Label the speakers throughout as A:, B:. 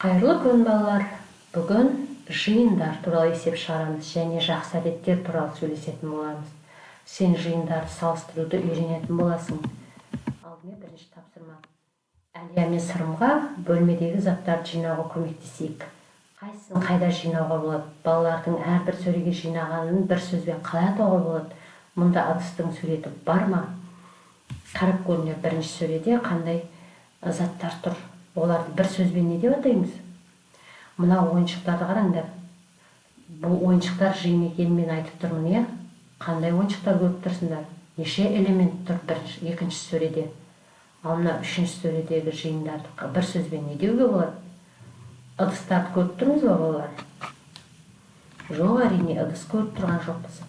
A: Қайырлы күн, балалар! Бүгін жиындар туралы есеп шығарамыз және жақсы әдеттер туралы сөйлесетін боламыз. Сен жиындарды салыстыруды үйренетін боласың. Алдымен бірінші тапсырма. Әлия мен Сырымға бөлмедегі заттарды жинауға көмектесейік. Қайсысын қайда жинауға болады? Балалардың әрбір сөреге жинағанын бір сөзбен қалай атауға болады? Мұнда ыдыстың суреті бар ма? Қарап көріңдер, бірінші сөреде қандай заттар тұр? Оларды бір сөзбен не деп атаймыз? Мына ойыншықтарды қараңдар. Бұл ойыншықтар жиын екенін мен айтып тұрмын, иә? Қандай ойыншықтар көріп тұрсыңдар? Неше элемент тұр бірінші, екінші сөреде? Ал мына үшінші сөредегі жиындарды бір сөзбен не деуге болады? Ыдыстарды көріп тұрмыз ба, балалар? Жоқ, әрине, ыдыс көріп тұрған жоқпыз.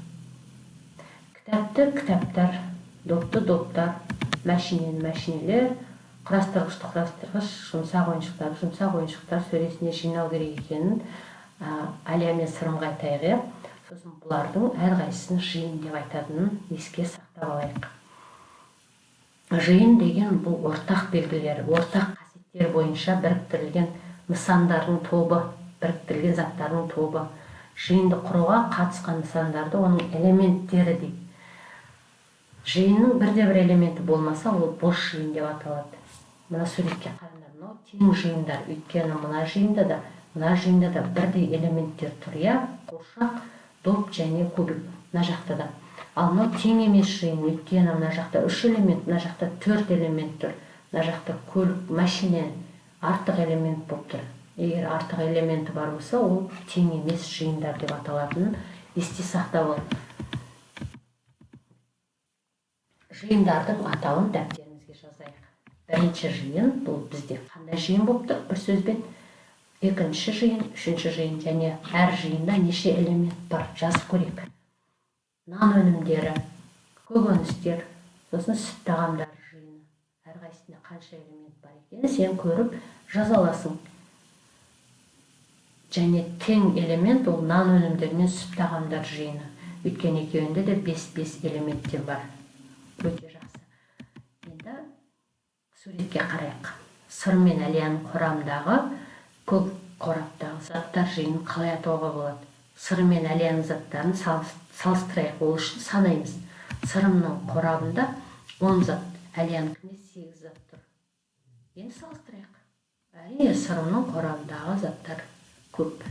A: Кітапты кітаптар, допты доптар, мәшинені мәшинелер, құрастырғышты құрастырғыш, жұмсақ ойыншықтарды жұмсақ ойыншықтар сөресіне жинау керек екенін Әлия мен Сырымға айтайық, иә? Сосын бұлардың әрқайсысын жиын деп айтатынын еске сақтап алайық. Жиын деген бұл ортақ белгілер, ортақ қасиеттер бойынша біріктірілген нысандардың тобы, біріктірілген заттардың тобы. Жиынды құруға қатысқан нысандарды оның элементтері дейді. Жиынның бірде-бір элементі болмаса, ол бос жиын деп аталады. Мына суретке қараңдар, мынау тең жиындар, өйткені мына жиында да, мына жиында да бірдей элементтер тұр, иә? Қуыршақ, доп және кубик мына жақта да. Ал мынау тең емес жиын, өйткені мына жақта 3 элемент, мына жақта 4 элемент тұр. Мына жақта көлік, машина артық элемент болып тұр. Егер артық элементі бар болса, ол тең емес жиындар деп аталатынын есте сақтап ал. Жиындардың атауын дәптерімізге жазайық. Бірінші жиын, бұл бізде қандай жиын болып тұр? Бір сөзбен. Екінші жиын, үшінші жиын және әр жиында неше элемент бар жазып көрейік. Нан өнімдері, көкөністер, сосын сүт тағамдары жиыны. Әрқайсысында қанша элемент бар екенін сен көріп жаза аласың. Және тең элемент ол нан өнімдері мен сүт тағамдар жиыны. Өйткені екеуінде де 5-5 элементтен бар. Өте жақсы. Енді суретке қарайық. Сырым мен Әлияның қорабындағы көк қораптағы заттар жиынын қалай атауға болады? Сырым мен Әлияның заттарын салыстырайық. Ол үшін санаймыз. Сырымның қорабында 10 зат, Әлиянікінде 8 зат тұр. Енді салыстырайық. Әрине, Сырымның қорабындағы заттар көп.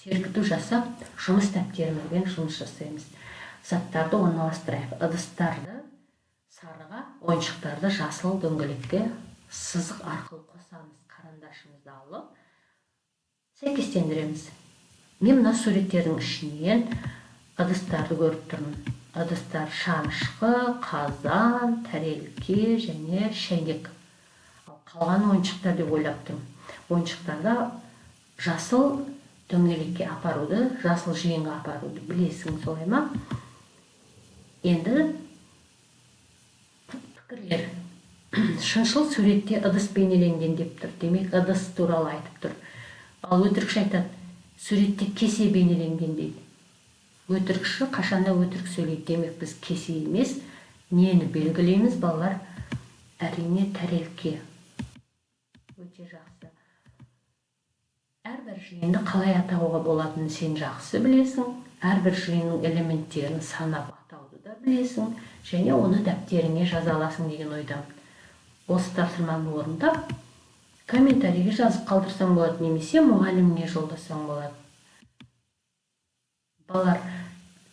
A: Сергіту жасап, жұмыс дәптерімізбен жұмыс жасаймыз. Заттарды орналастырайық. Ыдыстарды сарыға, ойыншықтарды жасыл дөңгелекке сызық арқылы қосамыз. Қарандашымызды алып сәйкестендіреміз. Мен мына суреттердің ішінен ыдыстарды көріп тұрмын. Ыдыстар шанышқы, қазан, тәрелке және шәйнек. Ал қалған ойыншықтар деп ойлап тұрмын. Ойыншықтарды жасыл дөңгелекке апаруды, жасыл жиынға апаруды білесің, солай ма? Енді пікірлер. Шыншыл суретте ыдыс бейнеленген деп тұр. Демек, ыдыс туралы айтып тұр. Ал өтірікші айтады, суретте кесе бейнеленген дейді. Өтірікші қашанда өтірік сөйлейді. Демек, біз кесе емес, нені белгілейміз, балалар? Әрине, тәрелке. Өте жақсы. Әрбір жиынды қалай атауға болатынын сен жақсы білесің. Әрбір жиынның элементтерін санап атауды да білесің және оны дәптеріңе жаза аласың деген ойдамын. Осы тапсырманы орындап, комментарийге жазып қалдырсаң болады немесе мұғаліміңе жолдасаң болады. Балалар,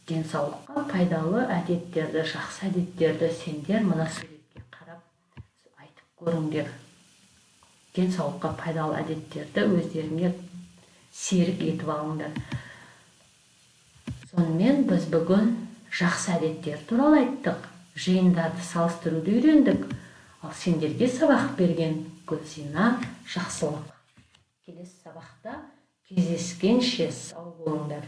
A: денсаулыққа пайдалы әдеттерді, жақсы әдеттерді сендер мына суретке қарап айтып көріңдер. Денсаулыққа пайдалы әдеттерді өздеріңе серік етіп алыңдар. Сонымен біз бүгін жақсы әдеттер туралы айттық, жиындарды салыстыруды үйрендік. Ал сендерге сабақ берген Гүлзина Жақсылық. Келесі сабақта кездескенше сау болыңдар.